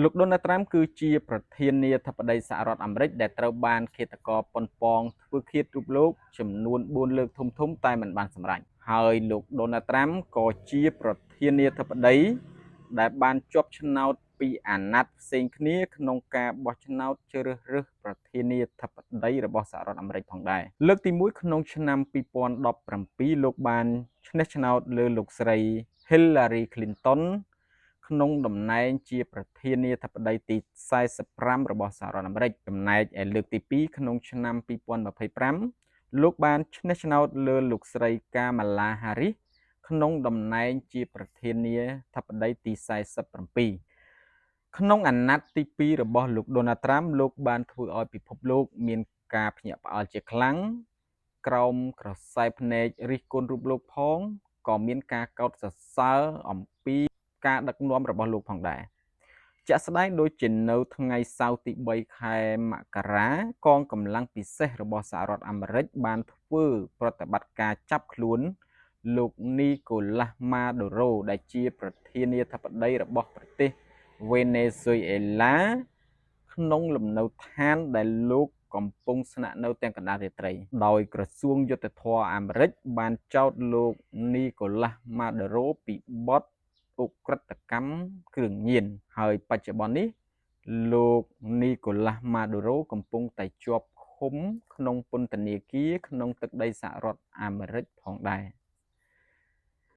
លោកដូណាល់ត្រាំគឺជាប្រធានាធិបតីសហរដ្ឋអាមេរិកដែលត្រូវបានឃាតករប៉ុនប៉ងធ្វើឃាតរូបលោកចំនួន4លើកធំៗតែមិនបានសម្រេចហើយលោកដូណាល់ត្រាំក៏ជាប្រធានាធិបតីដែលបានជាប់ឆ្នោតពីអាណត្តិផ្សេងគ្នាក្នុងការបោះឆ្នោតជ្រើសរើសប្រធានាធិបតីរបស់សហរដ្ឋអាមេរិកផងដែរលើកទី1ក្នុងឆ្នាំ2017លោកបានឈ្នះឆ្នោតលើលោកស្រី Hillary Clinton ក្នុងតំណែងជាប្រធានាធិបតីទី45របស់សហរដ្ឋអាមេរិកចំណែកឯលើកទី2ក្នុងឆ្នាំ2025លោកបានឈ្នះឆ្នោតលើលោកស្រីកាម៉ាឡាហារីសក្នុងតំណែងជាប្រធានាធិបតីទី47ក្នុងអាណត្តិទី2របស់លោកដូណាល់ត្រាំលោកបានធ្វើឲ្យពិភពលោកមានការភ្ញាក់ផ្អើលជាខ្លាំងក្រោមក្រសែភ្នែករិះគន់រូបលោកផងក៏មានការកោតសរសើរអំពីការដឹកនាំរបស់លោកផងដែរជាក់ស្ដែងដូចជានៅថ្ងៃសៅរ៍ទី3ខែមករាកងកម្លាំងពិសេសរបស់សហរដ្ឋអាមេរិកបានធ្វើប្រតិបត្តិការចាប់ខ្លួនលោកនីកូឡាស់ម៉ាដូរ៉ូដែលជាប្រធានាធិបតីរបស់ប្រទេសវេណេស៊ុយអេឡាក្នុងលំនៅឋានដែលលោកកំពុងស្នាក់នៅទាំងកណ្ដាលរាត្រីដោយក្រសួងយុត្តិធម៌អាមេរិកបានចោទលោកនីកូឡាស់ម៉ាដូរ៉ូពីបទឧក្រិដ្ឋកម្មគ្រឿងញៀនហើយបច្ចុប្បន្ននេះលោកនីកូឡាស់ម៉ាដូរ៉ូកំពុងតែជាប់ឃុំក្នុងពន្ធនាគារក្នុងទឹកដីសហរដ្ឋអាមេរិកផងដែរ។